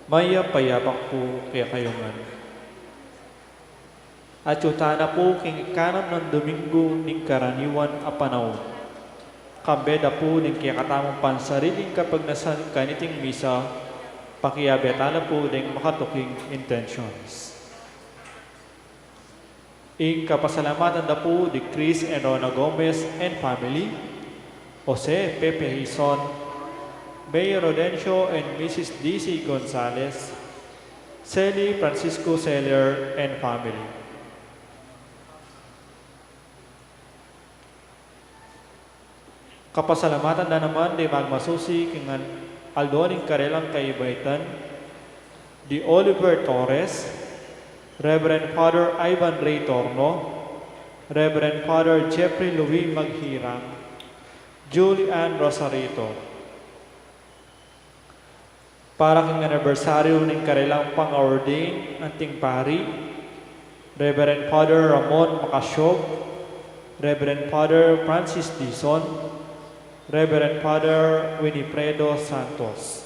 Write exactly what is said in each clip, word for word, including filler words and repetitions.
Mayap a yabak pu kekayu ngan. Atyu tana pu king ikanam nang Domingo ning karaniwan a panaun. Kambe da pu ding kekatamung pansariling kapagnasan kaniting misa, pakiabe tala pu ding makatuking intentions. Ing kapasalamatan da pu di Chris and Rona Gomez and family, Jose Pepe Hizon, Mayor Rodencio and Missus D C Gonzalez, Sally Francisco Seller and family. Kapasalamatan da naman di magmasusi king aldo ning karelang kaibaitan, di Oliver Torres, Reverend Father Ivan Ray Torno, Reverend Father Jeffrey Louis Maghirang, Julie Ann Rosarito. Para king anibersaryu ning karelang pang-ordain anting pari, Reverend Father Ramon Macasiob, Reverend Father Francis Dizon, Reverend Father Winifredo Santos.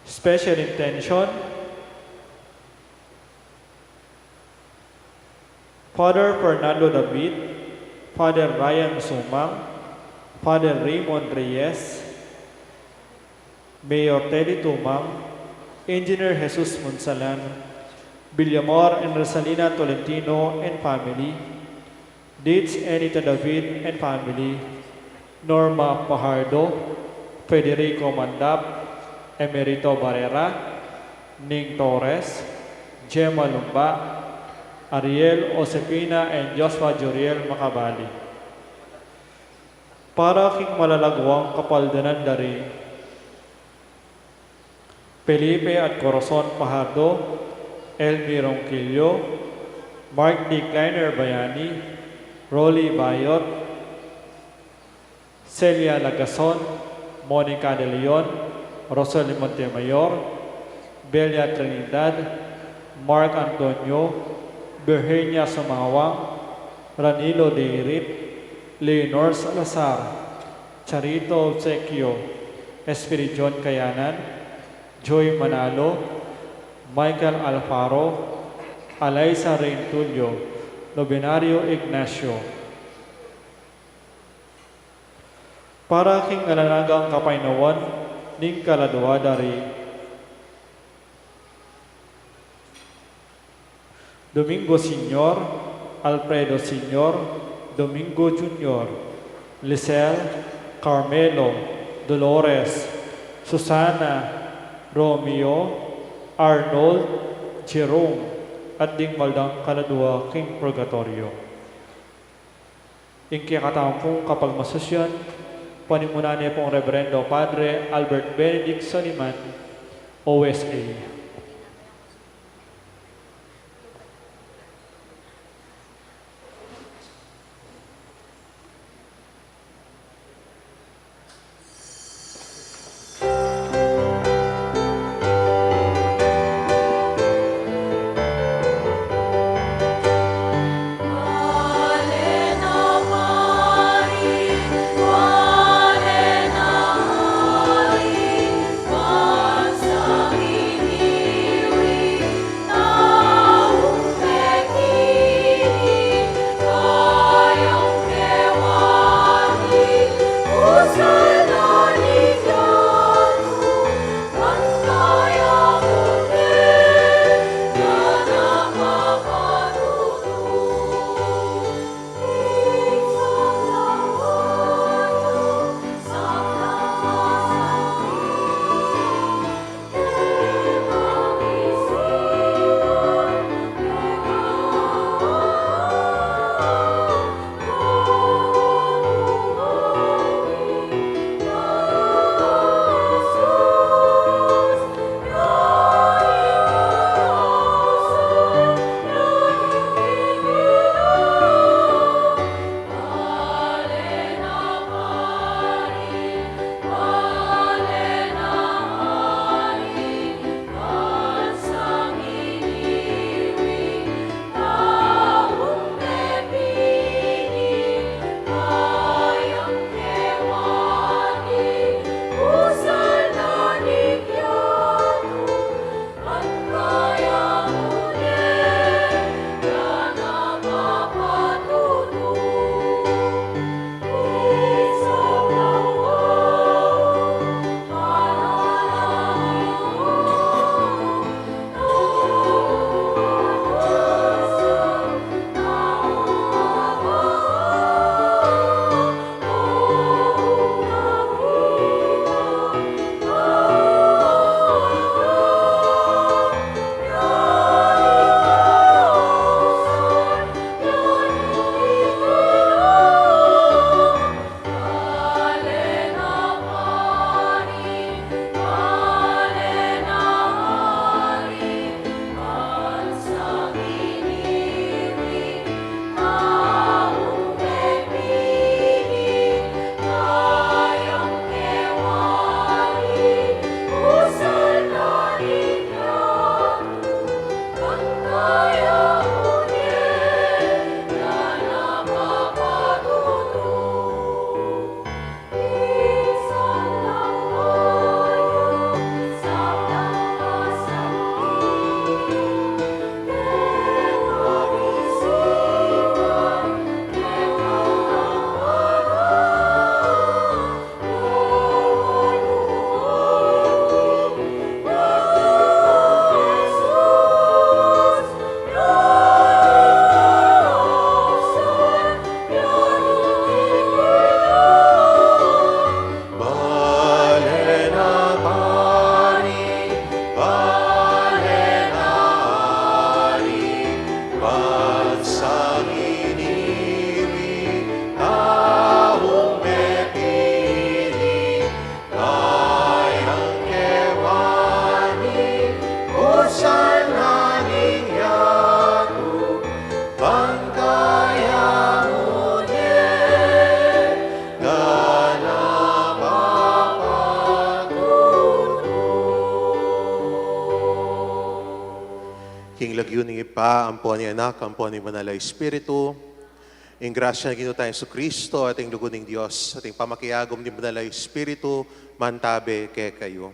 Special intention, Father Fernando David, Father Ryan Sumang, Father Raymond Reyes, Mayor Teddy Tumang, Engineer Jesus Munsalan, Villamor and Rosalina Tolentino and family, Ditz Anita David and family, Norma Fajardo, Federico Mandap, Emerito Barrera, Ning Torres, Gemma Lumba, Ariel Josefina and Joshua Joriel Macabali. Para king malalaguang kapaldanan da ri Felipe at Corazon Fajardo, Elmi Ronquillo, Mark D. Kleiner Bayani, Rolly Bayot, Celia Lagason, Monica De Leon, Rosely Montemayor, Belia Trinidad, Mark Antonio, Virginia Sumawang, Ranilo Deirit, Leonor Salazar, Charito Obsequio, Espiridion Kayanan, Joy Manalo, Michael Alfaro, Alaisa Reintulio, Nobenario Ignacio. Para king alanagang kapaynawan ning kaladua da ri Domingo Senior, Alfredo Senior, Domingo Junior, Lisel, Carmelo, Dolores, Susana, Romeo, Arnold, Jerome, at ding maldang kaladua king purgatorio. Ing kekatamung kapagmasusian, panimunan ne pung Reverendo Padre Albert Benedict Soliman, O S A. Ing Ibpa, ampo ning Anak, ampo ning Banal a Espiritu. Ing grasya ning Ginu tang Jesucristo, at ing lugud ning Dios, at ing pamakiagum ning Banal a Espiritu, mantabe kekayu.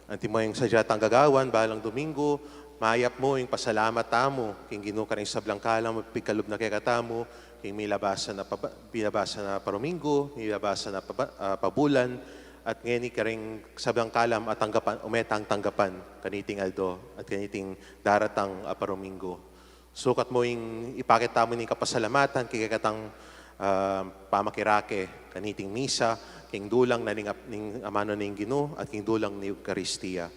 Antimo ing sadya tang gagawan balang Domingo, mayap mu ing pasalamat tamu king Ginu karing sablang kalam a pikalub na kekatamu, king milabasan a paba-, milabasan a paromingo, milabasan a paba-, ah, pabulan, at ngeni karing sablang kalam a tanggapan, ume tang tanggapan kaniting aldo at kaniting daratang a paromingo. Sukat mu ing ipakit tamu ning kapasalamatan king kekatang, ah, pamakirake kaniting misa, king dulang na ning ap-, ning amanu ning Ginu at king dulang ning Eukaristia.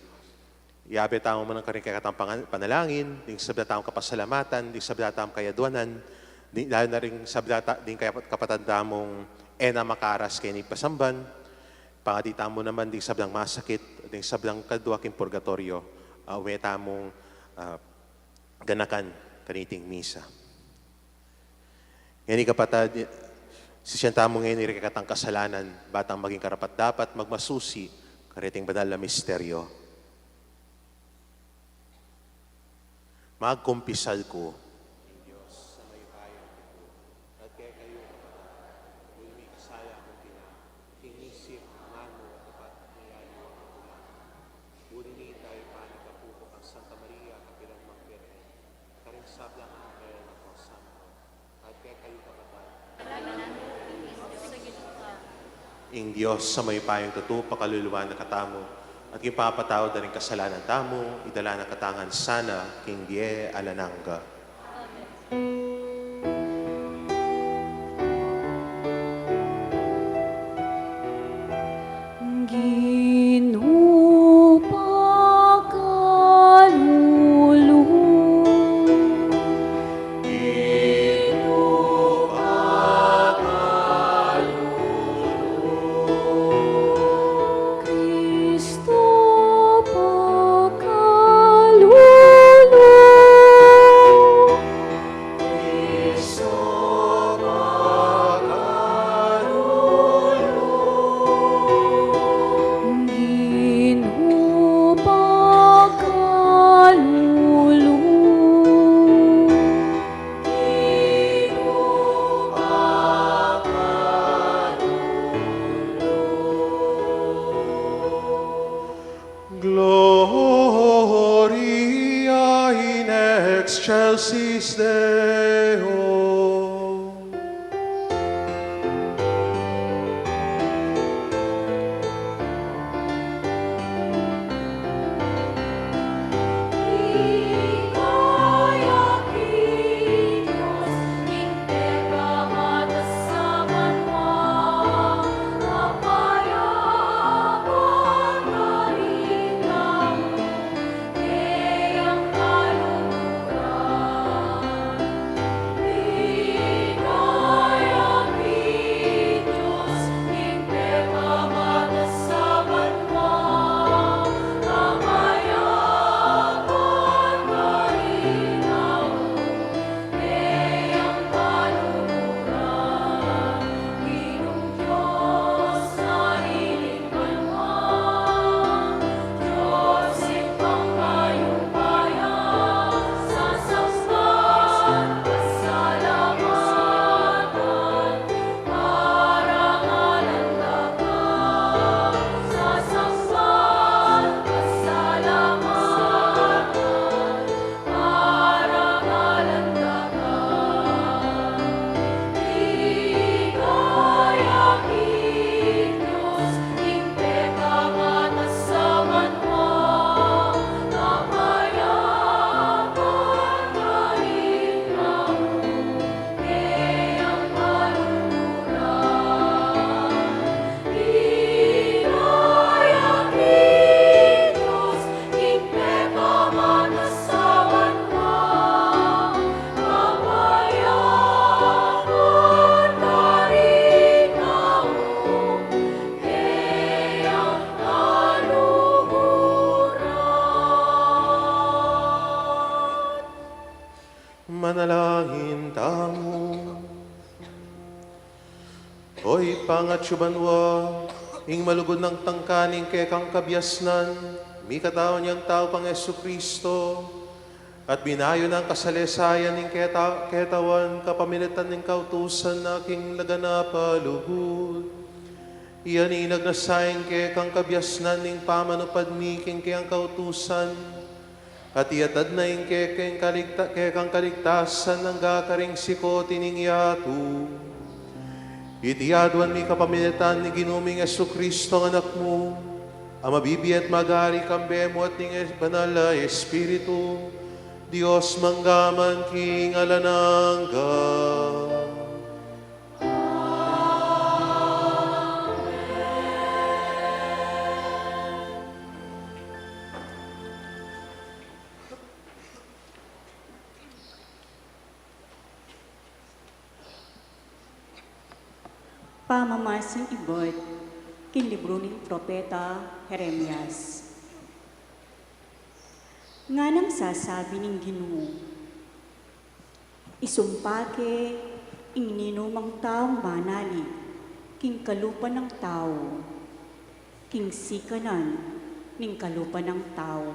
Iyabe tamu man karing kekatang pangan-, panalangin, ding sabla tamung kapasalamatan, ding sabla tamung kayadwanan, di, lalu na ring sabla ta-, ding kayapat-, kapatad tamung e na makaras keni pasamban, pangadi tamu naman ding sablang masakit, ding sablang kadwa king purgatoryo, a ume tamung, ah, ganakan kaniting misa. Ngeni kapatad, sisian tamu ngeni ring kekatang kasalanan, ba tang maging karapat-dapat magmasusi kareting banal a misteryo. Magkumpisal ku. Ing Dios a mayupayang tutu, at kekayu kapatad, nung mikasala kung tina, king isip, amanu, at upat, mayaliwa kung kulang. Ngunit ita, Ibpa ning Kapupu kang Santa Maria, kapilan mang Birhen, karing sablang anghel ampong santo, at kekayu kapatad. Ing Dios a mayupayang tutu pakalulu na katamu, at king pangapatawad da ring kasalanan tamu, idala na katamu ngan sana king bie alang angga. Ginu pakalulu. Ginu pakalulu. Kristo pakalulu. Ginu pakalulu. Gloria in excelsis Deo. Manalangin tamu. O Ibpa, atsu ka banua, ing malugud nang tangka ning kekang kabiasnan, mikatawan yang tau kang Jesucristo, At binayu nang kasalesayan ning keta-, ketawan kapamilatan ning kautusan na king laganap a lugud. Iya ning nagnasain kekang kabiasnan ning pamanupad mi king keyang kautusan, at iyatad na ing kekeng kaligta-, kekang kaligtasan angga karing sikut ning yatu. Iti aduan mi kapamilatan ning Ginu ming Jesucristo, Anak mu, a mabibie at magari kambe mu at ning Banal a Espiritu, Dios mangga man king alang angga. Pamamasang ibat king libru ning propeta Jeremias. Nganang sasabi ning Ginu, isumpa ke ing ninumang taung manalig king kalupa nang tau, king sikanan ning kalupa nang tau.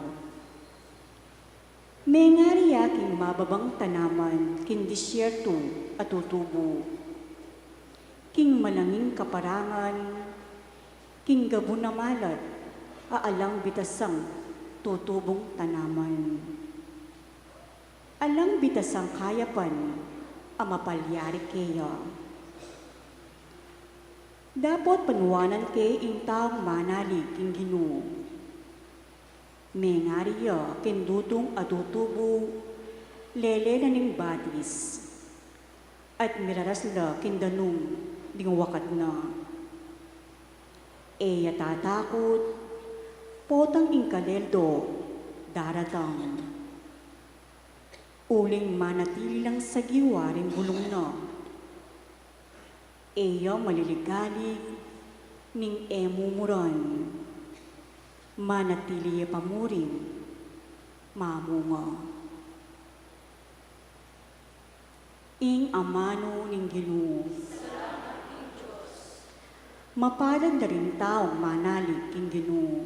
Mengari ya king mababang tanaman king disyertu a tutubu, king malanging kaparangan, king gabun a malat a alang bitasang tutubung tanaman. Alang bitasang kayapan a mapalyari keya. Dapot panuanan ke ing taung manalig king Ginu. Mengari ya king dutung a tutubu, lele na ning batis, at miraras la king danum ding wakat na. E ya tatakut, potang ing kalel do daratang. Uling manatili lang sagiwa ring bulung na. E ya maliligalig ning e mumuran, manatili ya pa mu ring mamunga. Ing amanu ning Ginu. Mapalad la ring taung manalig king Ginu.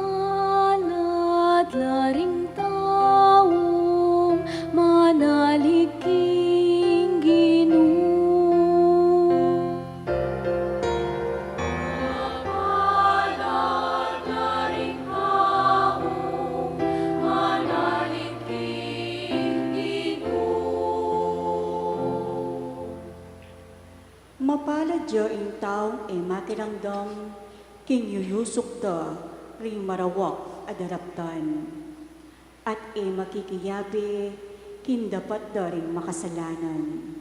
Mapalad la ring taung manalig king Ginu. Mapalad la ring taung manalig king Ginu. Mapalad ya ing taung e makiramdam king yuyusuk da ring marawak a daraptan, at e makikiyabe king dapat da ring makasalanan,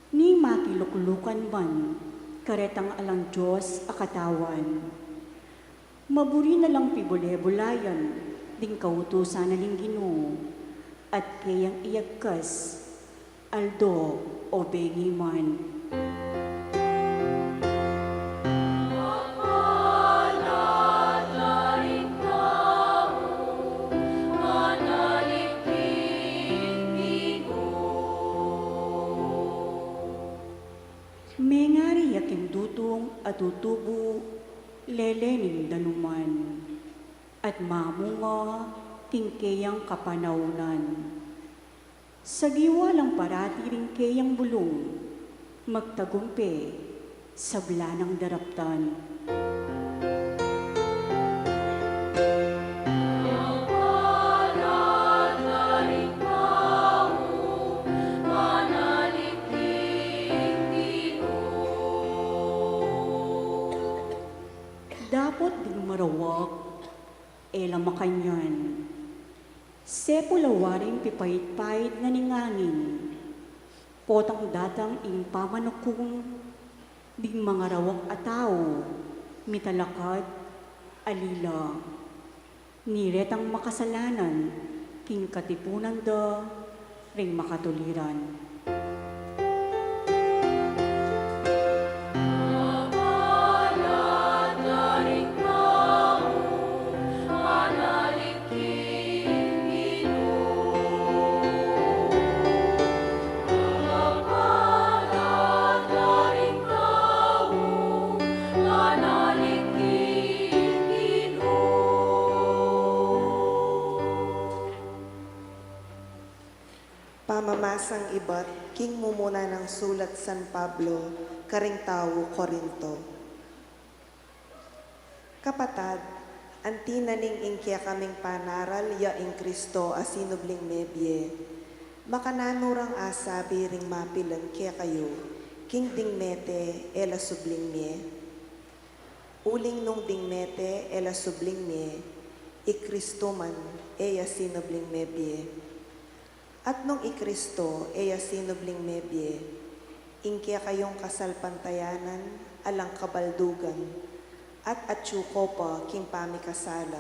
ni makiluklukan man karetang alang Dios a katawan. Maburi na lang pibule-bulayan ding kautusan na ning Ginu, at keyang iyagkas, aldo o bengi man. Mapalad la ring taung manalig king Ginu. Mengari ya king dutung a tutubu, lele ning danuman, at mamunga king keyang kapanaunan. Sagiwa lang parati ring keyang bulung, magtagumpe sabla nang daraptan. Mapalad la ring taung manalig king Ginu. Dapot ding marawak e la makanyan. Sepul a waring pipait-pait na ning angin, potang datang ing pamanukung ding mangarawak a tau, mitalakad, alila, ni retang makasalanan king katipunan da ring makatuliran. Mapalad la ring taung manalig king Ginu. Masang ibat king mumuna nang sulat San Pablo karing tau Corinto. Kapatad, anti na ning ing kekaming panaral ya ing Kristo a sinubling mebie, makananu rang asabi ring mapilan kekayu, king ding mete e la subling mie? Uling nung ding mete e la subling mie, i Kristo man e ya sinubling mebie. At nung i Kristo e ya sinubling mebie, ing kekayung kasalpantayanan alang kabaldugan, at atyu ko pa king pamikasala.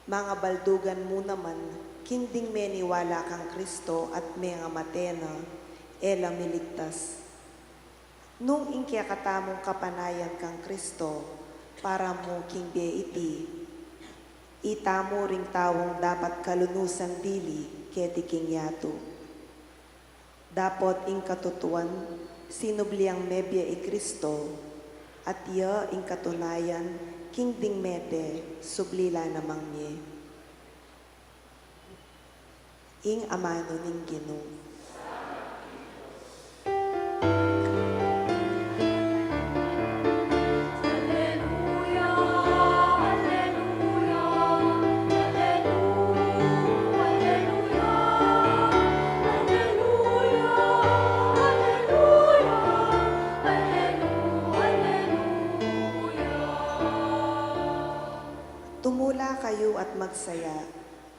Mangabaldugan mu naman king ding meniwala kang Kristo at mengamate na, e la miligtas. Nung ing kekatamung kapanayan kang Kristo para mu king bie iti, itamu ring taung dapat kalunusan dili keti king yatu. Dapot ing katutuan, sinubli yang mebie i Kristo, at ya ing katunayan king ding mete subli la namang mie. Ing amanu ning Ginu. Tumula kayu at magsaya.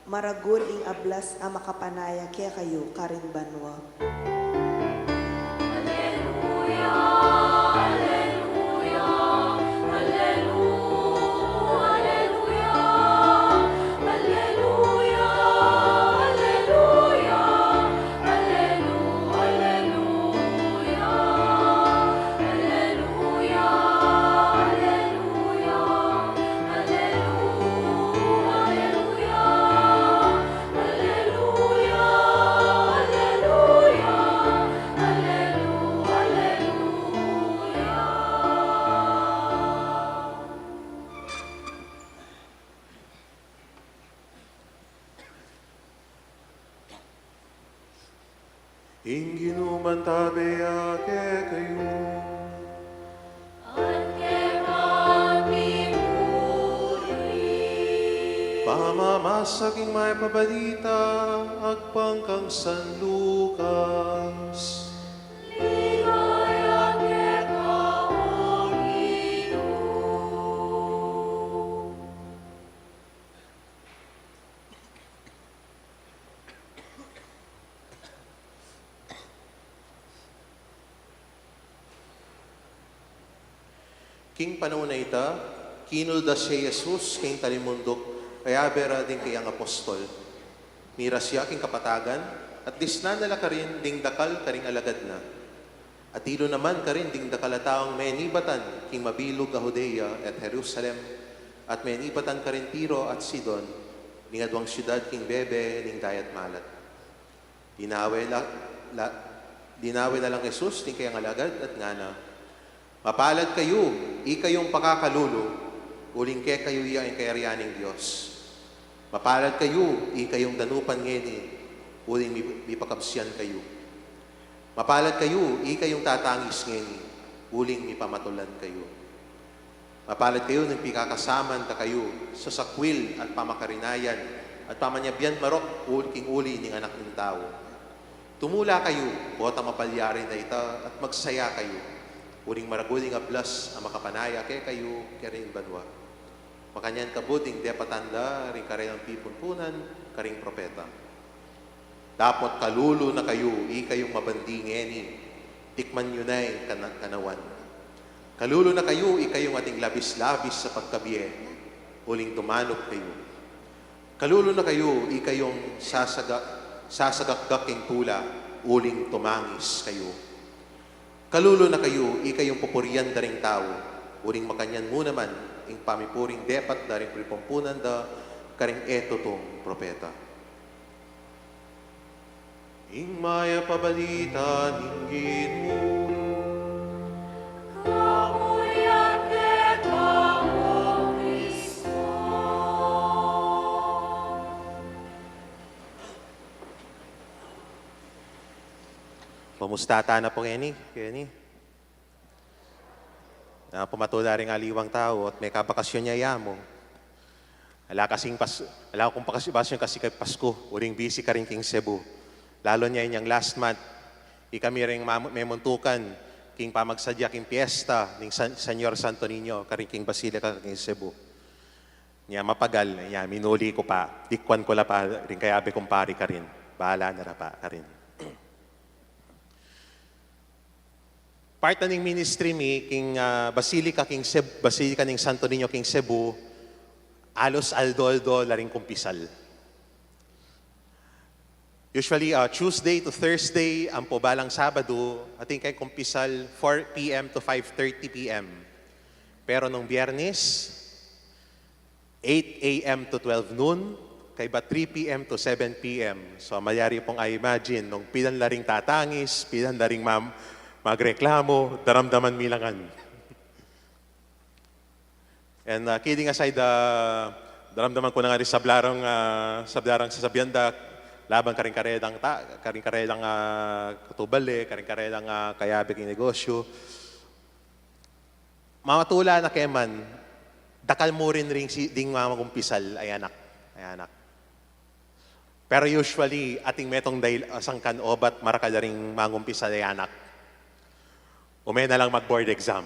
Maragul ing ablas a makapanaya kekayu karin banua. Ing Ginu mantabe ya kekayu. At keka mu rin. Pamamasa king Mayap a Balita agpang kang San Lucas. Ligaya keka, O Ginu. King panaun a ita, kinuldas ya i Jesus king talimunduk, kayabe ra ding kayang apostol. Miras ya king kapatagan, at disnan na la karin ding dakal karing alagad na. Atilu naman karin ding dakal a taung menibatan king mabilug a Judea at Jerusalem, at menibatan karin Tiro at Sidon, ding aduang siudad king bebe ning Dayat Malat. Linawe la, la, linawe na lang Jesus ding kayang alagad at ngana, "Mapalad kayu, ikayung pakakalulu, uling kekayu ya ing kayarian ning Dios. Mapalad kayu, ikayung danupan ngeni, uling mi-, mipakabsian kayu. Mapalad kayu, ikayung tatangis ngeni, uling mipamatulan kayu. Mapalad kayu nung pikakasaman da kayu sa sakwil at pamakarinayan at pamanyabian marok ul-, king uli ning Anak ning Tau. Tumula kayu, potang mapalyari na ita, at magsaya kayu, uling maragul ing ablas a makapanaya kekayu karin banua. Makanyan kabud ing depatan da ring karelang pipumpunan karing propeta. Dapot kalulu na kayu, ikayung mabandi ngeni, tikman yu na ing kana-, kanawan. Kalulu na kayu, ikayung ating labis-labis a pagkabie, uling dumanup kayu. Kalulu na kayu, ikayung sasaga-, sasagakgak king tula, uling tumangis kayu. Kalulu na kayu, ikayung pupurian da ring tau, uling makanyan mu naman ing pamipuring depat da ring pipumpunan da karing e tutung propeta." Ing Mayap a Balita ning Ginu. Kapurian keka, O Kristo. Kumusta tana pu keni, keni? Na, pumatula ring aliwang tau, at mekabakasyon ya yamu. Ala kasing pas-, ala kung pakas-, bakasyon kasi keng Pasku, uling busy karin king Cebu. Lalo na inyang last month, ikami ring mamu-, memuntukan king pamagsadya king piyesta ning San-, Señor Santo Niño karin king Basilica king Cebu. Nya mapagal, nya minuli ku pa, dikwan ku la pa ring kayabe kung pari karin. Bahala na la pa karin. Part na ning ministry mi king, ah, Basilica king Ceb-, Basilica ning Santo Niño king Cebu, alos aldo-aldo la ring kumpisal. Usually, ah, Tuesday to Thursday, ampo balang Sabadu, atin keng kumpisal four P M to five thirty P M. Pero nung Biyernes, eight A M to twelve noon, kaybat three P M to seven P M. So, malyari pung i-imagine, nung pilan la ring tatangis, pilan la ring mam-, magreklamu, daramdaman mi la ngan. And, uh, kidding aside, uh, daramdaman ku na ngan ring sabla rang, uh, sabla rang sasabian da, laban karing karedang ta-, karing karedang, uh, katubale, karing karedang, uh, kayabe king negosyu. Mamatula na ke man, dakal mu rin ring si-, ding mangumpisal, ay anak, ay anak. Pero usually, atin metung dahil, ah, sangkan obat marakal da ring mangumpisal, ay anak. Ume na lang mag-board exam.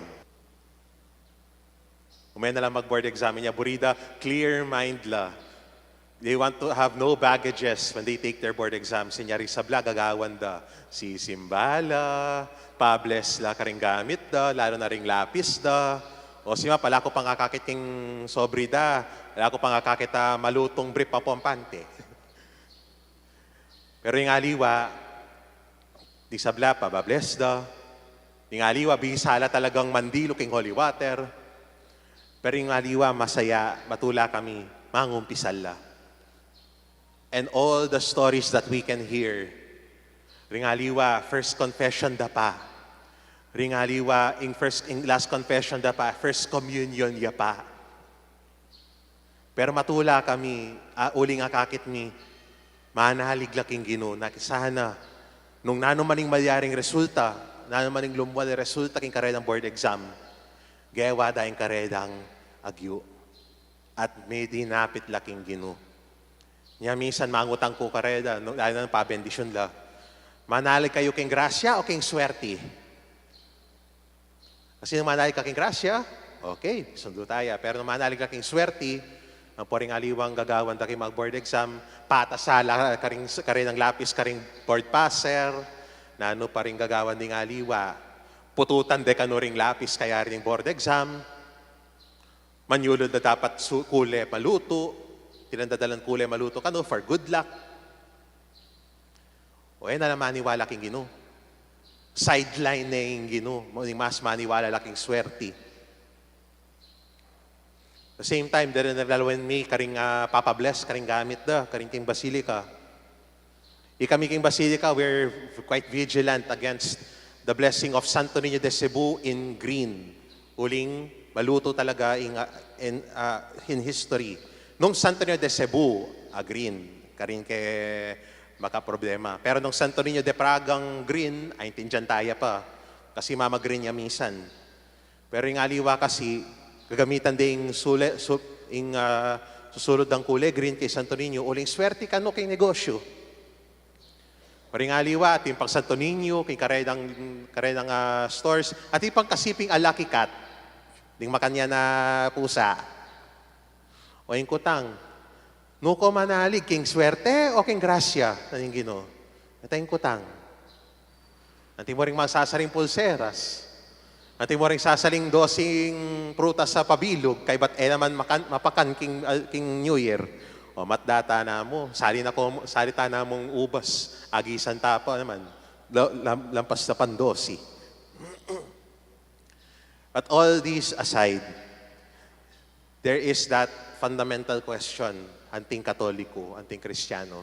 Ume na lang mag-board exam. Inya buri da, clear mind la. They want to have no baggages when they take their board exams. Inya ring sabla, gagawan da. Sisimba la, pa-bless la karing gamit da, lalo na ring lapis da. O sima pa, ala ku pang akakit king sobre da, ala ku pang akakit a malutung brief a pompante. Pero ing aliwa, ding sabla pa-bless da. Ing aliwa, bisa la talagang mandilu king holy water. Pero ing aliwa, masaya, matula kami, mangumpisal la. And all the stories that we can hear, ring aliwa, first confession da pa. Ring aliwa, ing first, ing last confession da pa, first communion ya pa. Pero matula kami, ah, uling akakit mi, manalig la king Ginu, na sana, nung nanu man ing malyaring resulta, nanu man ing lumwal a resulta king karedang board exam, gewa da ing karedang agyu. At midinapit la king Ginu. Nya minsan mangutang ku kareda, no, dahil na pabendisyun la. Manalig kayu king grasya o king swerte? Kasi nung manalig ka king grasya, okay, sundu taya. Pero nung manalig ka king swerte, ampo ring aliwang gagawan da king mag-board exam, patasa la karing, karing lapis, karing board passer, nanu pa ring gagawan ding aliwa. Pututan de kanu ring lapis kayari ning board exam. Manyulud da dapat su-, kule malutu, atin lang dadalan kule malutu kanu for good luck. O, e na la maniwala king Ginu. Sideline ne ing Ginu, mu-, mas maniwala la king swerte. The same time, dere na lawen mi karing, ah, papa-bless karing gamit da, karing king Basilica. Ikami king Basilica, we're quite vigilant against the blessing of Santo Niño de Cebu in green. Uling malutu talaga in, uh, in, uh, in history. Nung Santo Niño de Cebu, a green, karin ke makaproblema. Pero nung Santo Niño de Praga a green, aintindian taya pa. Kasi mama-green ya minsan. Pero ing aliwa kasi, gagamitan de ing sule-, su-, ing, ah, susulud dang kule green king Santo Niño, uling swerte kanu king negosyu. Pero ing aliwa, atin pang Santo Niño, king karedang, karedang, ah, stores, atin pang kasiping a Lucky Cat, ding makanyan a pusa. O ing kutang, nu ko manalig, king swerte o king grasya? Nanu ing Ginu? Ita ing kutang. Anti mo ring magsasaling pulseras. Anti mo ring sasaling dosing prutas a pabilug, kaybat e naman makan, mapakan king, ah, king New Year. O, matda ta namu, sali na ko, sali ta namung ubas, agisan ta pa naman. La-, lam-, lampas na pang dose. But all these aside, there is that fundamental question, anting Katoliko, anting Kristiyano.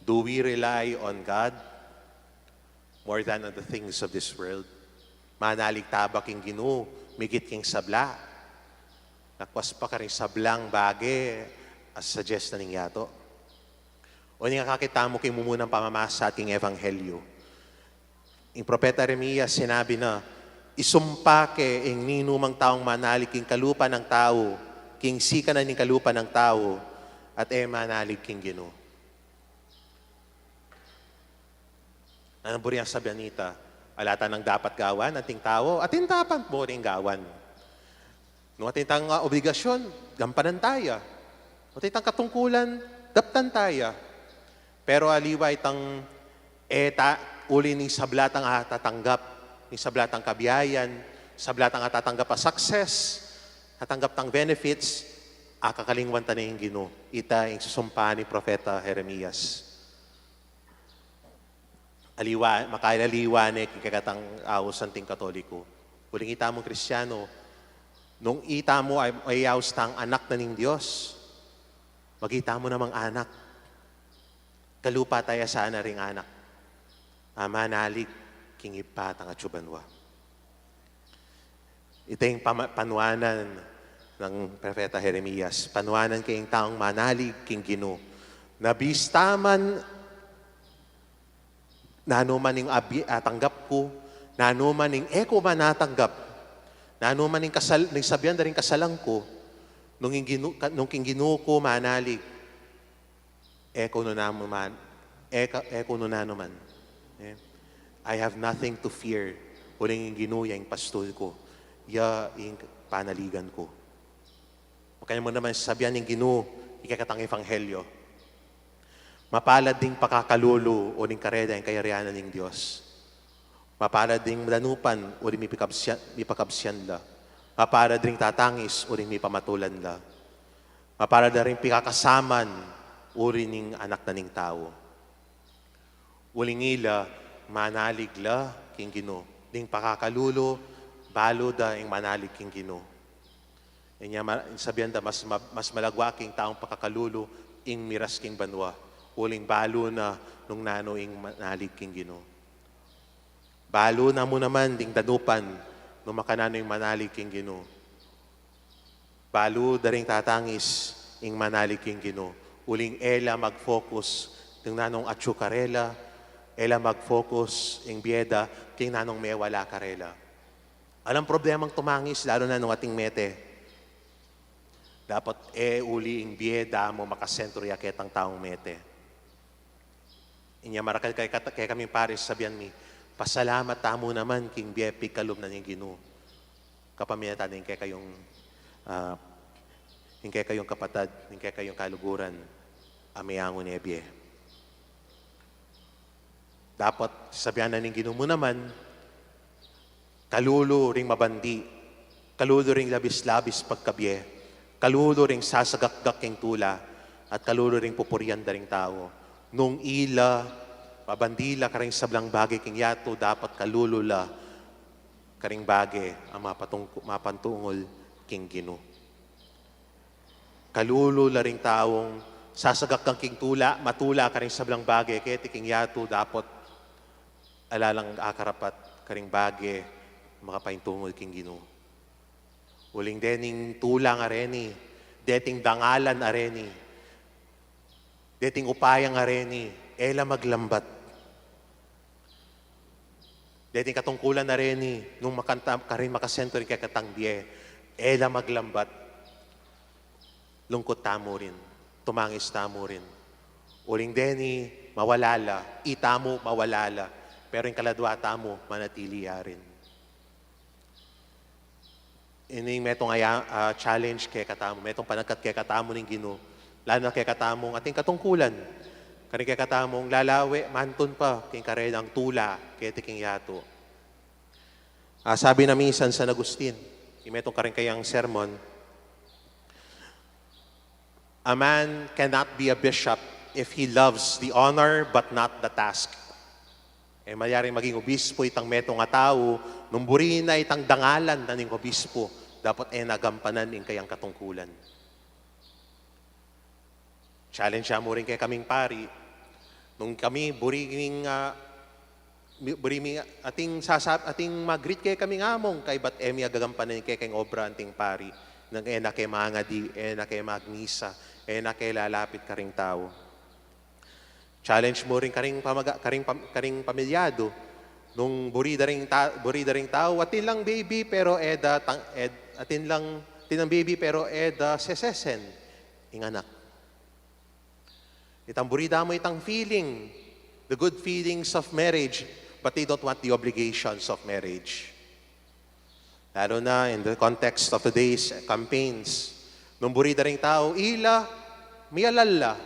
Do we rely on God more than on the things of this world? Manalig ta ba king Ginu migit king sabla? Lakwas pa karing sablang bage a suggest na ning yatu. O ning akakit tamu king mumunang pamamasa at king Ebanghelyo. Ing propeta Jeremias sinabi na, "Isumpa ke ing ninumang taung manalig king kalupa nang tau, king sikanan ning kalupa nang tau, at e manalig king Ginu." Nanung buri nang sabian nita? Ala ta nang dapat gawan, ating tau, atin dapat buri gawan. Nung atin tang, ah, obligasyon, gampanan taya. Nung atin tang katungkulan, daptan taya. Pero aliwa itang, e ta, uli ning sabla tang atatanggap, ning sabla tang kabiayan, sabla tang atatanggap a success, atatanggap tang benefits, akakalingwan ta na ing Ginu. Ita ing susumpa ning propeta Jeremias. Aliwa, makailaliwa ne king kekatang ausan ting Katoliko. Uling itamung Kristiano, nung itamu ay, ay aus tang anak na ning Dios, magitamu namang anak. Kalupa taya sana ring anak a manalig king Ibpa tang atsu banua. Ita ing pama-, panuanan nang propeta Jeremias, panuanan king taung manalig king Ginu. Nabista man, nanu man ing abi-, atanggap ku, nanu man ing e ku man atanggap, nanu man ing kasal-, ning sabian da ring kasalan ku, nung ing Ginu-, ka-, nung king Ginu ku manalig, e ku nu naman, e ka-, e ku nu naman. E, I have nothing to fear. Uling ing Ginu ya ing pastul ku, ya ing panaligan ku. Makanyan mu naman sabian ning Ginu ing kekatang ebanghelyo. Mapalad ding pakakalulu uling karela ing kayarian ning Dios. Mapalad ding danupan uling mipakabsian, mipakabsian la. Mapalad ding tatangis uling mipamatulan la. Mapalad da ring pikakasaman uli ning anak na ning tau. Uling ila, manalig la king Ginu. Ding pakakalulu, balu da ing manalig king Ginu. Inya ma-, sabian da mas ma-, mas malagwa king taung pakakalulu ing miras king banua. Uling balu na nung nanu ing manalig king Ginu. Balu na mu naman ding danupan nung makananu ing manalig king Ginu. Balu da ring tatangis ing manalig king Ginu. Uling e la mag-focus ding nanung atsu karela, e la mag-focus ing bie da king nanung mewala karela. Alang problemang tumangis, lalu na nung ating mete. Dapat e uli ing bie da mu makasentro ya ketang taung mete. Inya marakal kay kat-, kekaming pari, sabian mi, pasalamat tamu naman king bie pigkalub na ning Ginu. Kapamilatan ning kekayung, ah, ning kekayung kapatad, ning kekayung kaluguran, a meangu ne bie. Dapat sabian na ning Ginu mu naman, kalulu ring mabandi, kalulu ring labis-labis pagkabie, kalulu ring sasagakgak king tula, at kalulu ring pupurian da ring tau. Nung ila, mabandi la karing sablang bage king yatu, dapat kalulu la karing bage a mapatungku-, mapantungul king Ginu. Kalulu la ring taung sasagakgak king tula, matula karing sablang bage keti king yatu, dapot ala lang akarapat karing bage makapaintungul king Ginu. Uling dening tula a reni, deting dangalan a reni, deting upaya a reni, e la maglambat. Deting katungkulan a reni, nung makanta-, karin makasentro ring kekatang bie, e la maglambat. Lungkut tamu rin, tumangis tamu rin. Uling deni, mawala la, itamu mawala la, pero ing kaladua tamu, manatili ya rin. Ini metung aya, ah, challenge kekatamu, metung panagkat kekatamu ning Ginu, lalu na kekatamung ating katungkulan, karing kekatamung lalawe mantun pa king karelang tula keti king yatu. Ah, sabi na minsan San Agustin, ing metung karing kayang sermon, "A man cannot be a bishop if he loves the honor but not the task." E malyari maging obispo itang metung a tau, nung buri na itang dangalan na ning obispo, dapot e na gampanan ing kayang katungkulan. Challenge ya mu rin kekaming pari, nung kami buri ming, ah, mi-, buri mi ating sasab-, ating mag-greet kekaming among, kaybat e mi agagampanan ing kekeng obra anting pari, nung e na ke mangadi, e na ke magmisa, e na ke lalapit karing tau. Challenge mu rin karing pamaga-, karing pam-, karing pamilyadu, Nung buri da ring ta-, buri da ring tau, atin lang baby, pero e da tang-, e-, atin lang, atin lang baby, pero e da sesesen ing anak. Itang buri da mu itang feeling, the good feelings of marriage, but they don't want the obligations of marriage. Lalo na in the context of today's campaigns. Nung buri da ring tau, ila, mialala.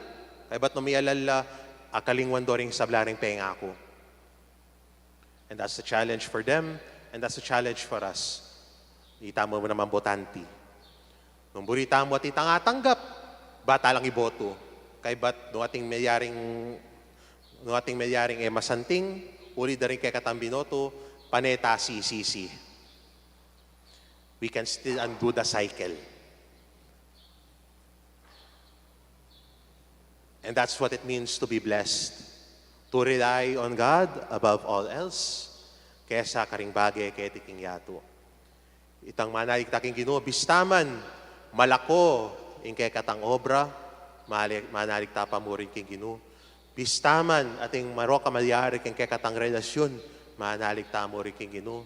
Kaybat nung mialala, akalingwan do ring sabla ring pengaku. And that's a challenge for them, and that's a challenge for us. Ita mu naman botante. Nung buri tamu atin tang atanggap, bata lang iboto. Kaybat nung atin meliaring, nung atin meliaring e masanting, uli da ring kekatang binoto, pane ta sisisi. We can still undo the cycle. And that's what it means to be blessed. To rely on God above all else, kesa karing bage keti king yatu. Itang manalig ta king Ginu, bista man malako ing kekatang obra, mali-, manalig ta pa mu rin king Ginu. Bista man atin marok a malyari king kekatang relasyun, manalig ta mu rin king Ginu.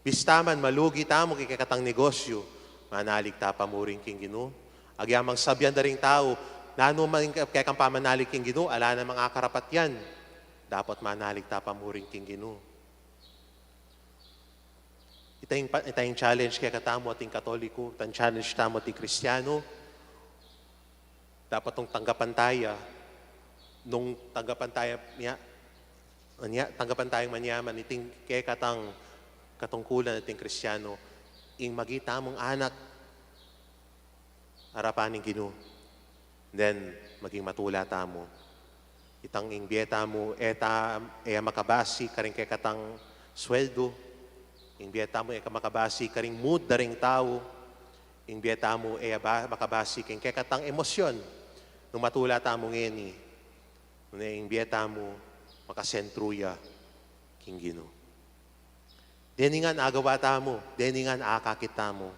Bista man malugi tamu king kekatang negosyu, manalig ta pa mu rin king Ginu. Agyang sabyan da ring tau, nanu man ing ke-, kekang pamanalig king Ginu, ala namang akarapat yan. Dapot manalig ta pa mu rin king Ginu. Ita ing pa-, ita ing challenge kekatamu ating Katoliko, itang challenge tamu ating Kristiyanu. Dapat nung tanggapan ta ya, nung tanggapan ta ya, nya, nya, tanggapan tang manyaman iting kekatang katungkulan ating Kristiyanu, ing maging tamung anak arapan ning Ginu. Then, maging matula tamu. Itang ing bie tamu, e ta, e makabasi karing kekatang sweldo. Ing bie tamu, e ka makabasi karing mood da ring tau. Ing bie tamu, e ba-, makabasi king kekatang emosyon. Nung matula tamu ngeni, nune ing bie tamu, makasentru ya king Ginu. Deni ngan agawa tamu, deni ngan akakit tamu.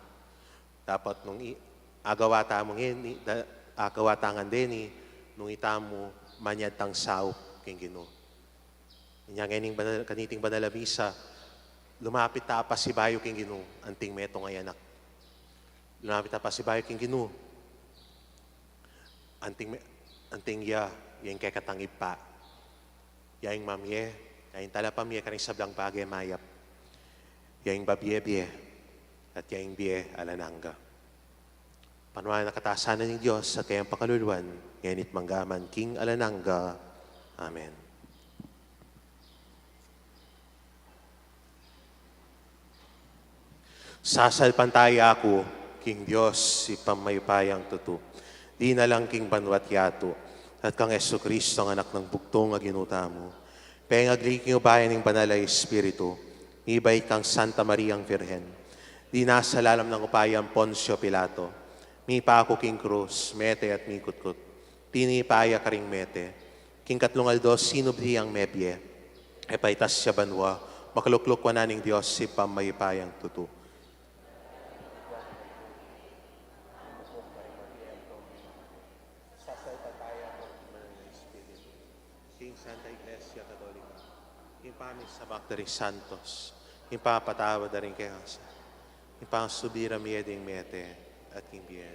Dapat nung i-, agawa tamu ngeni, da-, agawa ta ngan deni, nung itamu manyad tang saup king Ginu. Inya ngeni ing banal, kaniting banal a misa, lumapit ta pasibayu king Ginu, anting metung a anak. Lumapit ta pasibayu king Ginu, anting me-, anting ya, ya ing kekatang Ibpa. Ya ing mamie, ya ing talapamie karing sablang bage mayap. Ya ing babie-bie, at ya ing bie alang angga. Panuan na katasan ning Dios at kayang pakaluluan, ngeni't mangga man king alang angga. Amen. Sasalpantaya ku king Dios, Ibpang mayupayang tutu, dinalang king banua't yatu, at kang Jesucristo, ang Anak nang bugtung a Ginu tamu, pengagli king upaya ning Banal a Espiritu, mibait kang Santa Mariang Virgen, dinasa lalam nang upayang Poncio Pilato, mipaku king krus, mete at mikutkut, tinipa ya karing mete, king katlung aldo sinubli yang mebie, e paitas ya banua, makalukluk wanan ning Dios, Ibpang mayupayang tutu. King Santa Iglesia Katolika, king pamisamak da ring santos, king papatawad da ring kekasalanan, king pasubli ra mie ding mete, at king bie.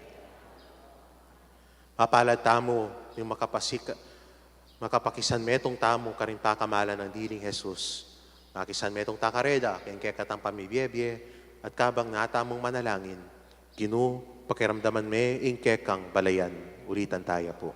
Mapalad tamu, ning makapasika-, makapakisanmetung tamu karing pakamalan nang diling Jesus. Makisanmetung ta karela, king kekatang pamibie-bie, at kabang natamung manalangin, Ginu, pakiramdaman me ing kekang balayan. Ulitan taya pu.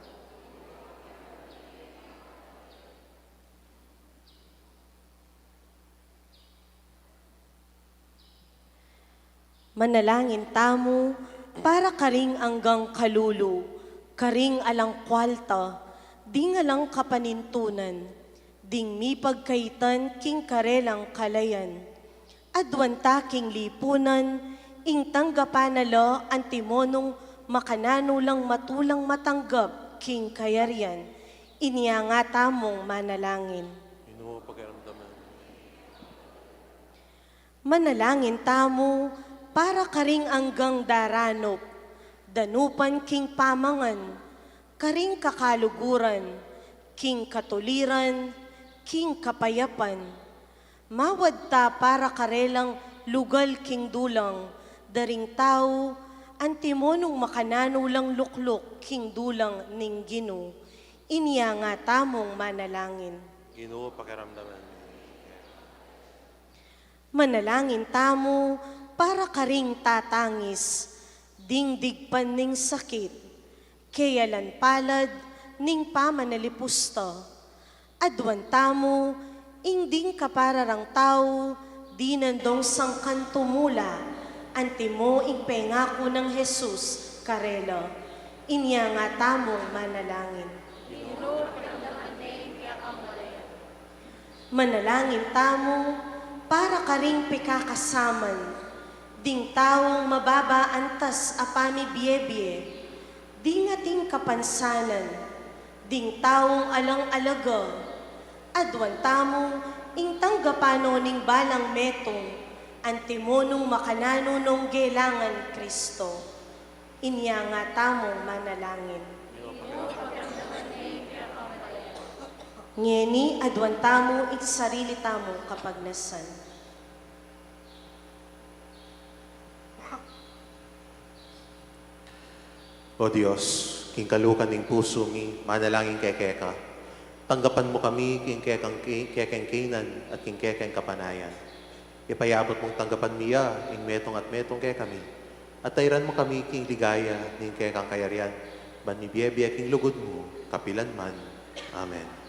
Manalangin tamu para karing anggang kalulu, karing alang kwalta, ding alang kapanintunan, ding mipagkaitan king karelang kalayan. Aduan ta king lipunan, ing tanggapan na la antimonung makananu lang matulang matanggap king kayarian. Inya nga tamung manalangin. Ginu, pakiramdaman. Manalangin tamu para karing anggang daranup, danupan king pamangan, karing kakaluguran, king katuliran, king kapayapan. Mawadta para karelang lugal king dulang, da ring tau, antimo nung makananu lang lukluk king dulang ning Ginu. Inya nga tamung manalangin. Ginu, pakiramdaman mi. Manalangin tamu para karing tatangis, ding digpan ning sakit, keyalan palad ning pamanalipusta. Aduan tamu ing ding kapararang tau, dinan dong sangkan tumula, antimo ing pengaku nang Jesus karela. Inya nga tamung manalangin. Manalangin tamu para karing pikakasaman, ding taung mababa antas a pamibiebie, ding ating kapansanan, ding taung alang-alaga, aduan tamu ing tanggapan no ning balang metung, antimo nung makananu nong gelangan Kristo. Inya nga tamung manalangin. Ngeni aduan tamu ing sarili tamung kapagnasan. O Dios, king kalukan ning pusu mi, manalangin kami keka. Tanggapan mu kami king kekang ki-, kekeng kainan at king kekeng kapanayan. Ipayabut mung tanggapan mi ya ing metung at metung kekami, at tairan mu kami king ligaya ning kekang kayarian, ban mibiebie king lugud mu kapilan man. Amen.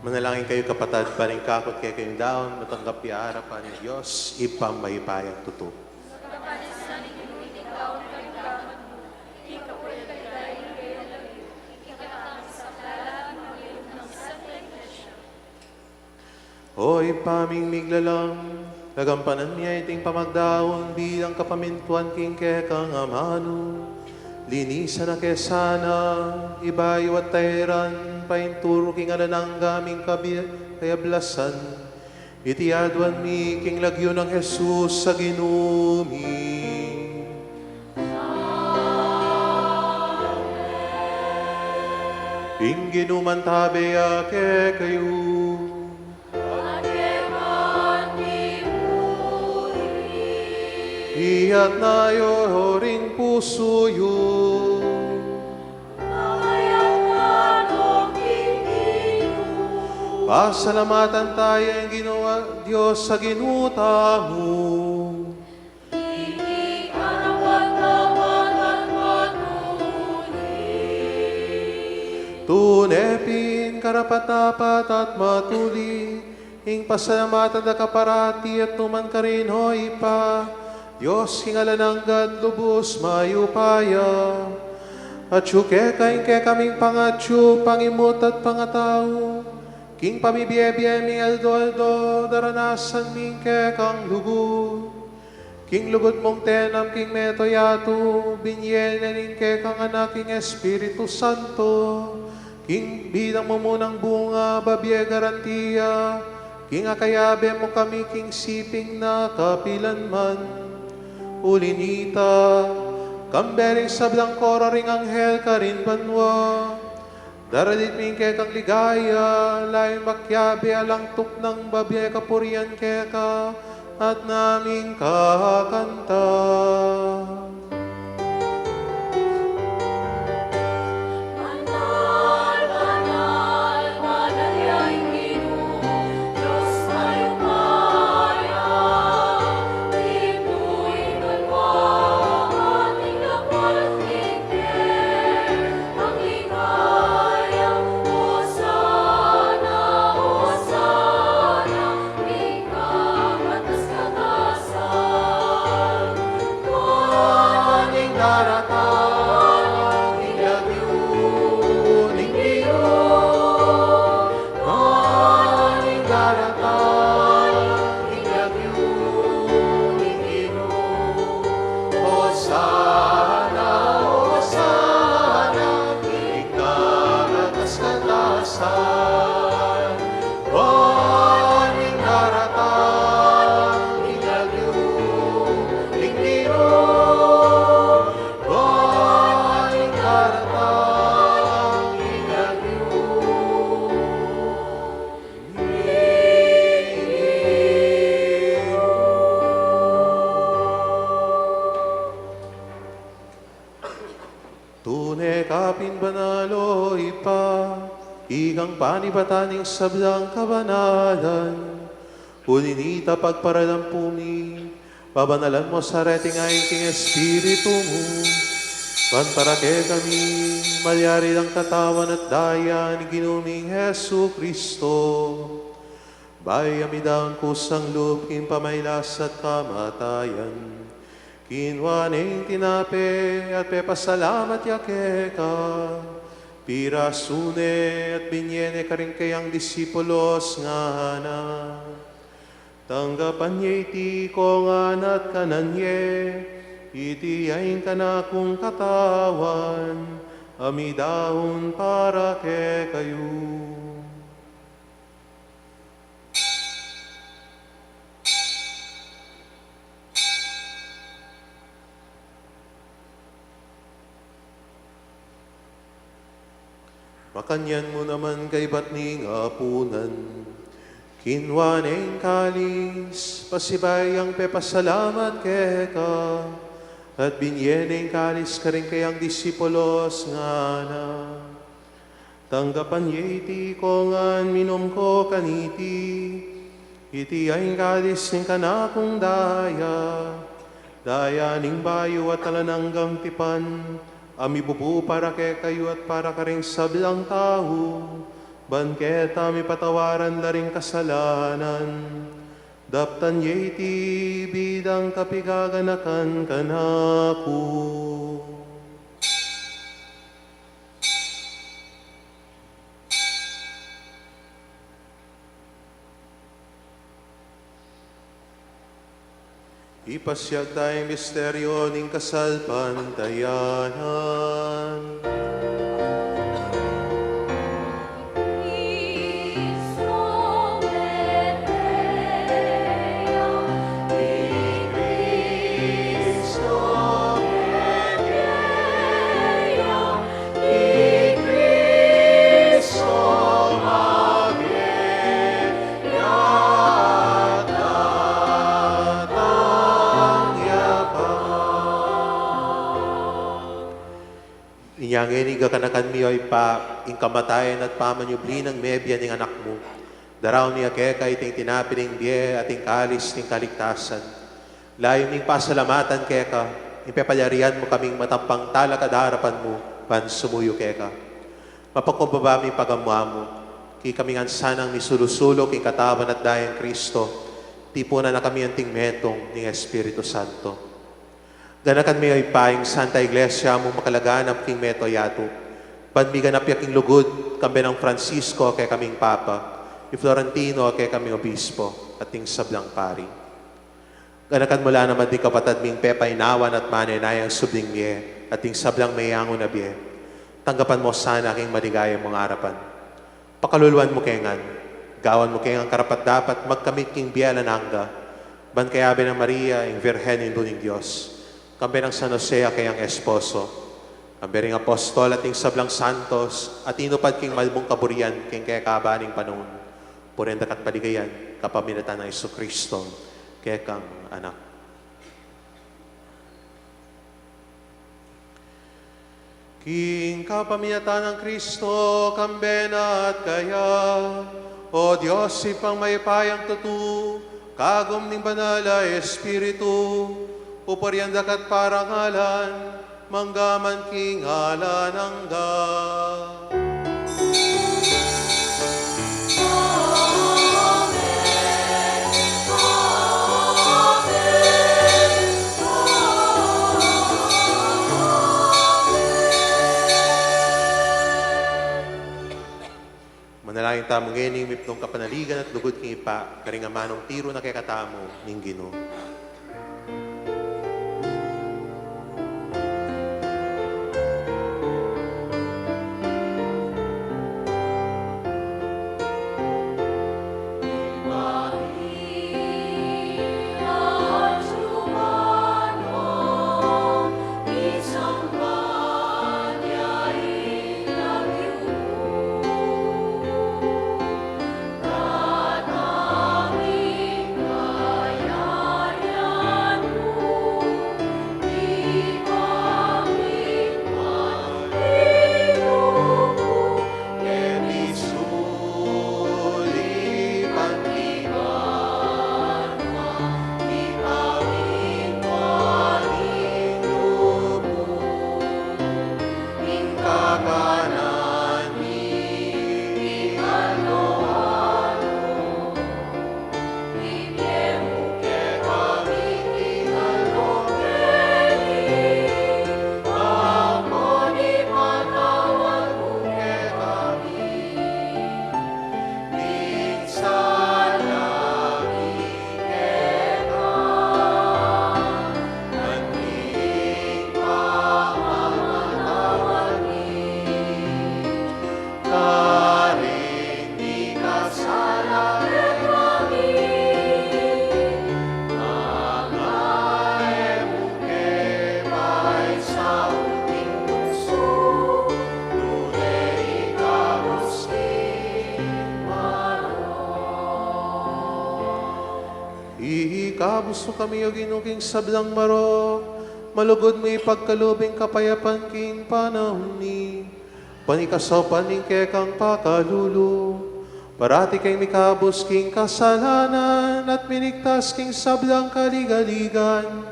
Manalangin kayu, kapatad, para ing kakut kekayung daun matanggap ya arapan ning Dios Ibpang mayupayang tutu. O Ibpa ming miglalang, gagampanan mi iting pamagdaun bilang kapamintuan king kekang amanu. Linisan na ke sana, ibayu at tairan, painturu king alang angga ming kabi-, kayablasan. Iti aduan mi king lagyu nang Jesus a Ginu mi. Ing Ginu mantabe ya kekayu. Iyatas yu ring pusu yu. Pasalamatan taya ing Ginu, Dios a Ginu tamu. Tune pin karapat-dapat at matuli ing pasalamatan da ka parati at nu man karin, o Ibpa, Dios king alang angga at lubus mayupaya. Atyu keka ing kekaming pangatyu, pangimut at pangatau, king pamibie-bie ming aldo-aldo, daranasan mi ing kekang lugud. King lugud mung tenam king mabilug a yatu, binie na ning kekang Anak ing Espiritu Santo, king bilang mumunang bunga, babie garantia, king akayabe mu kami king siping na kapilan man. Uli nita, kambe ring sablang koro ring anghel karin banua, daralit mi ing kekang ligaya, layun makiabe alang tuknang babie kapurian keka, at naming kakanta. Tune ka pin banal, o Ibpa, ikang panibatan ning sablang kabanalan. Uli nita, pagparalampu mi, babanalan mu sa reti ngeni king Espiritu mu, ban para kekami malyari lang katawan at daya ning Ginu ming Jesucristo. Bayu ya midaun kusang lub king pamailas at kamatayan, kinua ne ing tinape at pepasalamat ya keka, pirasu ne at binie ne karing kayang disipulos, ngana: Tanggapan ye iti ikong ngan at kanan ye, iti ya ing kanakung katawan, a midaun para kekayu. Makanyan mu naman kaybat ning apunan, kinua ne ing kalis, pasibayu yang pepasalamat keka, at binie ne ing kalis karing kayang disipulos, ngana: Tanggapan ye iti ikong ngan, minum ko kaniti. Iti ya ing kalis ning kanakung daya, daya ning bayu at alang anggang tipan, a mibubu para kekayu at para karing sablang tau, Ban keta mipatawaran la ring kasalanan, daptan ye iti bilang kapigaganakan kanaku. Ipasiag taya ing misteryo ning kasalpantayanan. Inya ngeni gaganakan mi, o Ibpa, ing kamatayan at pamanyubli nang mebie ning Anak mu. Daraun mi keka iting tinape ning bie at ing kalis ning kaligtasan. Layun ming pasalamatan keka ing pepalyarian mu kaming matampang talakad king arapan mu ban sumuyu keka. Mapakumbaba mi ing pagamu-amu, king kami ngan sanang misulu-sulu king katawan at dayang Kristo, tipunan na kami anting metung ning Espiritu Santo. Ganakan me, o Ibpa, ing Santa Iglesia mung makalaganap king mabilug a yatu, ban miganap ya king lugud, kambe nang Francisco a kekaming Papa, i Florentino a kekaming Obispo, at ding sablang pari. Ganakan mu la naman ding kapatad ming pepainawan at manenayang subling mie, at ding sablang meyangu na bie. Tanggapan mu sana king maligaya mung arapan. Pakaluluan mu ke ngan, gawan mu ke ngan karapat-dapat magkamit king bie alang angga, ban kayabe nang Maria, ing Virgen Indu ning Dios, kambe nang San Jose a keyang esposo, kambe ring apostol at ding sablang santos a tinupad king malmung kaburian king kekaba ning panaun, purian da ka at paligayan kapamilatan nang Jesucristo, kekang Anak. King kapamilatan nang Kristo, kambe na at kaya, O Dios, Ibpang mayupayang tutu, kagum ning Banal a Espiritu, pupurian da ka at parangalan, mangga man king alang angga. Manalangin tamu ngeni ning mipnung kapanaligan at lugud king Ibpa, karing amanung tiru na kekatamu ning Ginu. Ikabus mu kami, O Ginu, king sablang marok, malugud mu ipagkalub ing kapayapan king panaun mi. Ban king saupan ning kekang pakalulu, parati kaming mikabus king kasalanan at miligtas king sablang kaligaligan.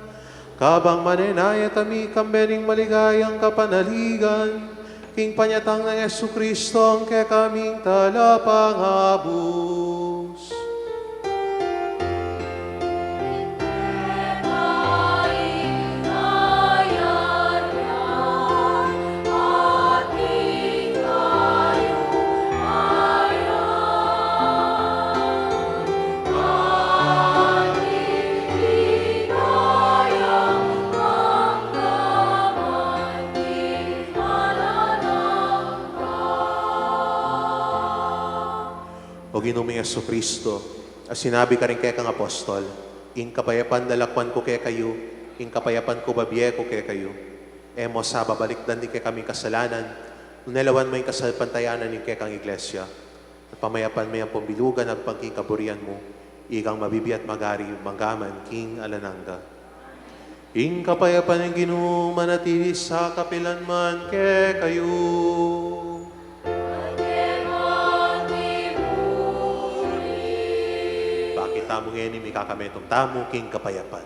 Kabang manenaya kami kambe ning maligayang kapanaligan, King panyatang nang Jesucristo, ing kekaming talapangabus. O Ginu ming Jesucristo, a sinabi karing kekang apostol, "Ing kapayapan lalakwan ku kekayu, ing kapayapan ku babie ku kekayu." E mu sa babalikdan ding kekaming kasalanan, nune lawan mu ing kasalpantayanan ning kekang Iglesia, at pamayapan me ampong bilugan agpang king kaburian mu, ikang mabibie at magari, mangga man king alang angga. Ing kapayapan ning Ginu manatili sa kapilan man kekayu. Pakit tamu ngeni, mikakametung tamu king kapayapan.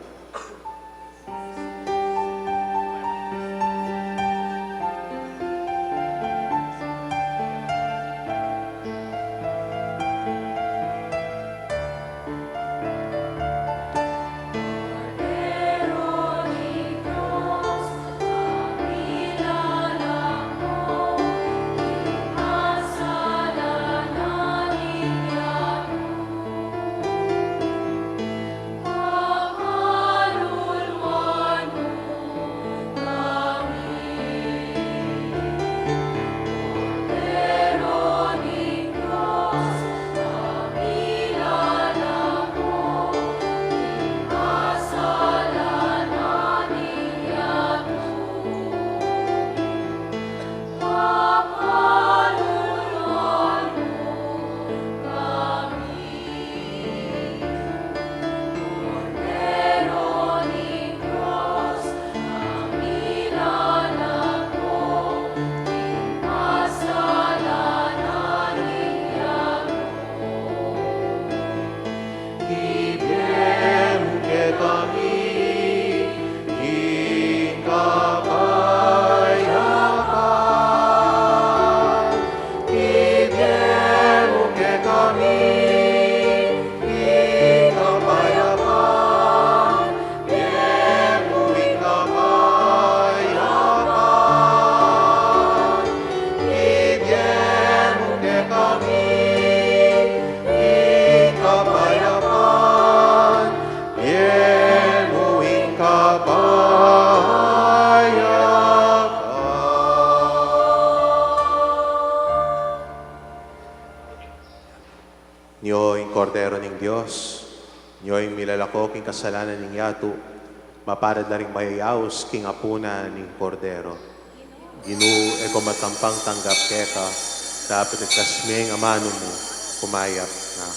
Ibie mu kekami ing kapayapan. Ibie mu kekami ing kapayapan. Ibie mu ing kapayapan. Ibie mu kekami ing kapayapan. Ibie mu ing kapayapan. Nyo ing Kordero ning Dios, nyo ing milalako king kasalanan ning yatu. Maparad la ring mayayaus king apunan ning Kordero. Ginu, e ku matampang tanggap keka, dapot ikasme ing amanu mu, kumayap na.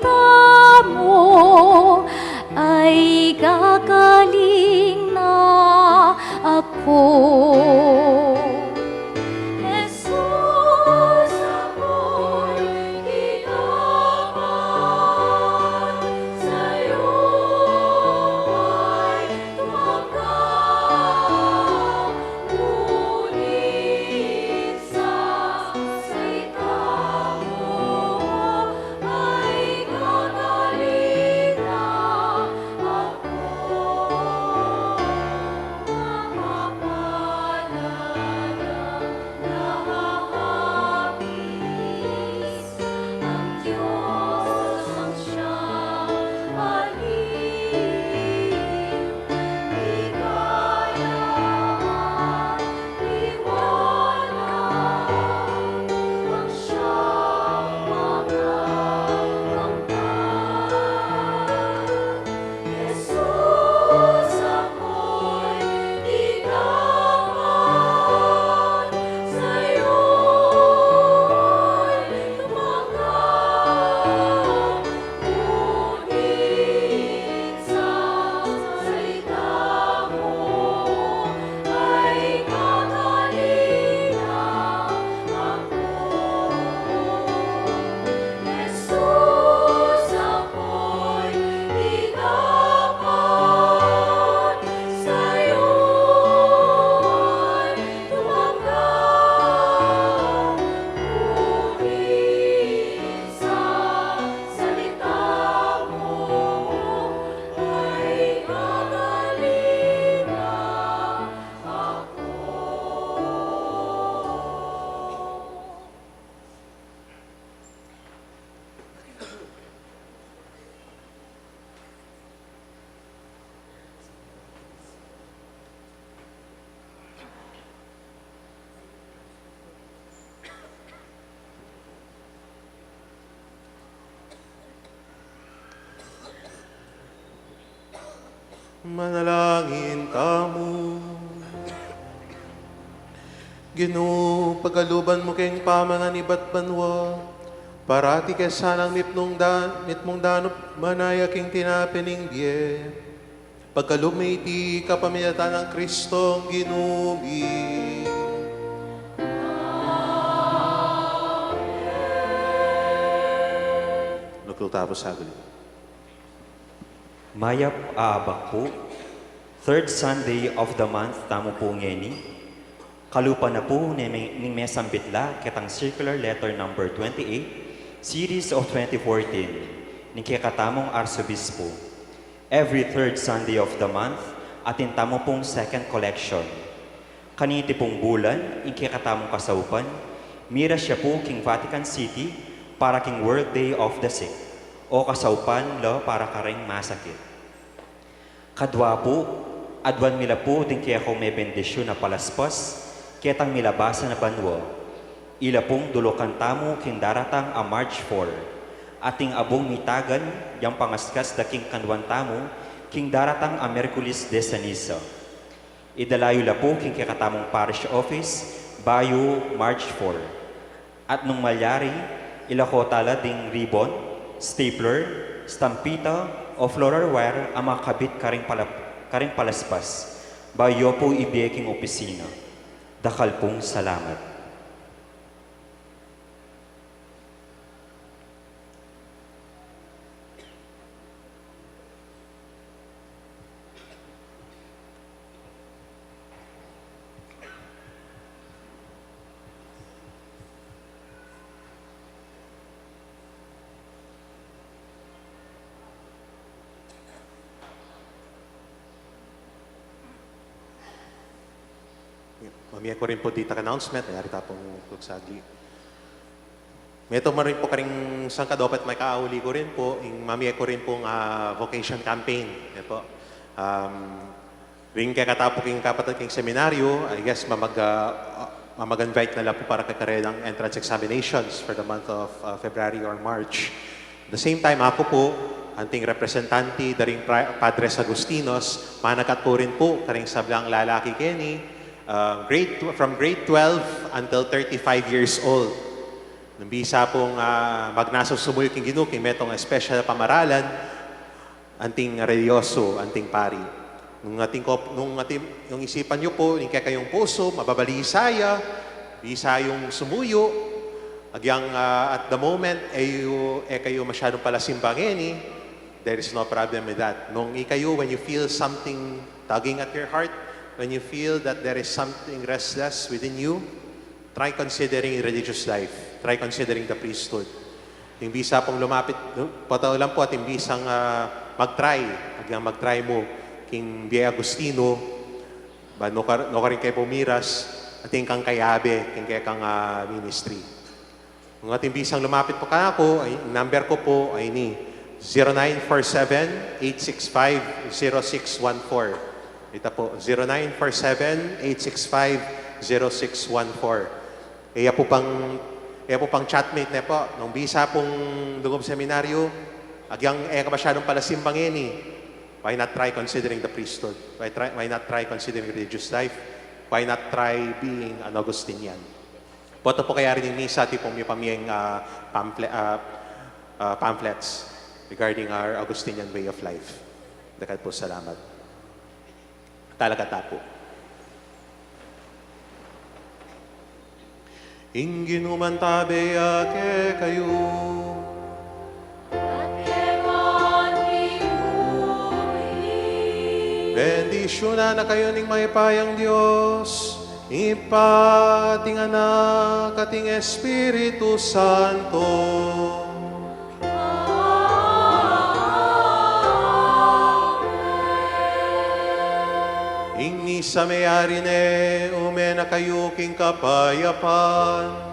Tamu ay gagaling na ako. Jesus, ako'y kinapan, sa'yo ay tumanggap, ngunit sa salita mo ay gagaling na ako. Mapapalad ang nahahapis, ang Diyos ang siyang palim. Ligaya at liwanag ang siyang makakamtan. Jesus, ako'y tinapat, sa'yo'y tumanggap, ngunit sa salita mo ay gagaling na ako. Jesus, ako'y tinapat, sa'yo'y tumanggap, ngunit sa salita mo ay gagaling na ako. Manalangin tamu. Ginu, pakaluban mu keng pamangan ibat banua, parati ke sanang mitmung da-, mitmung danup manaya king tinape ning bie. Pagkalub mi iti kapamilatan nang Kristong Ginu mi. Amen. Nagkul tamu saglit. Mayap a abak pu. Third Sunday of the month tamu pu ngeni. Kalupa na pu ning me-, ning mesambit la ketang circular letter number twenty-eight, series of twenty fourteen, ning kekatamung Arsobispo. Every third Sunday of the month, atin tamu pung second collection. Kaniti pung bulan, ing kekatamung kasaupan, miras ya pu king Vatican City para king World Day of the Sick, o kasaupan la para kareng masakit. Kadua pu, aduan mi la pu ding kekong mebendisyun a palaspas ketang milabasan a banua. Ila pung dulukan tamu king daratang a March four, ating abung mitagan yang pangaskas da king kanuan tamu king daratang a Miyerkules de Ceniza. Idala yu la pu king kekatamung parish office bayu March four. At nung malyari, ilako ta la ding ribbon, stapler, stampita, o floral wire a makakabit karing pala-, karing palaspas, bayu pu ibie king opisina. Dakal pung salamat. Mamie ku rin pu ditak announcement, yari ta pung kutsagi. Metung mu rin pu karing sangkadopet, makauli ku rin pu, ing mamie ku rin pung, ah, vocation campaign. Yan pu. Um, ring kekatamu king kapatad king seminaryo, I guess mamag, ah, mamag-invite na la pu para kekarelang entrance examinations for the month of, ah, February or March. At the same time, aku pu, anting representante da ring pra-, Padres Agustinos, manakat ku rin pu karing sablang lalaki keni, ah, grade tw-, from grade twelve until thirty-five years old. Nung bisa pung, ah, magnasu't sumuyu king Ginu, king metung a special a pamaralan, anting relihiyosu, anting pari. Nung atin ko, nung atin, nung isipan yu pu, ning kekayung pusu, mababalisa ya, bisa yung sumuyu, agyang, ah, at the moment, e yu, e kayu masyadung palasimba ngeni, there is no problem with that. Nung ikayu, when you feel something tugging at your heart, when you feel that there is something restless within you, try considering religious life. Try considering the priesthood. Ating bisa pung lumapit, patau lang pu, ating bisang, ah, mag-try. Agyang mag-try mu king bie Agustino, ban nukarin, nukarin ke pumiras, ating kang kayabe, king kekang, ah, ministry. Nung ating bisang lumapit pu kanaku, ay, number ku pu ay ini, zero nine four seven, eight six five, zero six one four. Ita pu, zero nine four seven, eight six five, zero six one four. E ya pu pang, e ya pu pang chatmate ne pu, nung bisa pung lugub seminaryu, agyang e ka masyadung palasimba ngeni, why not try considering the priesthood? Why try, why not try considering religious life? Why not try being an Augustinian? Potang pu kaya rin ing misa, atin pung mipamieng, ah, pamphlet, ah, ah, pamphlets regarding our Augustinian way of life. Dakal pung salamat. Talakad ta pu. Ing Ginu mantabe ya kekayu. Bendisyunan na kayu ning mayupayang Dios, Ibpa, ating Anak, ating Espiritu Santo. Ing misa meyari ne, ume na kayu king kapayapan.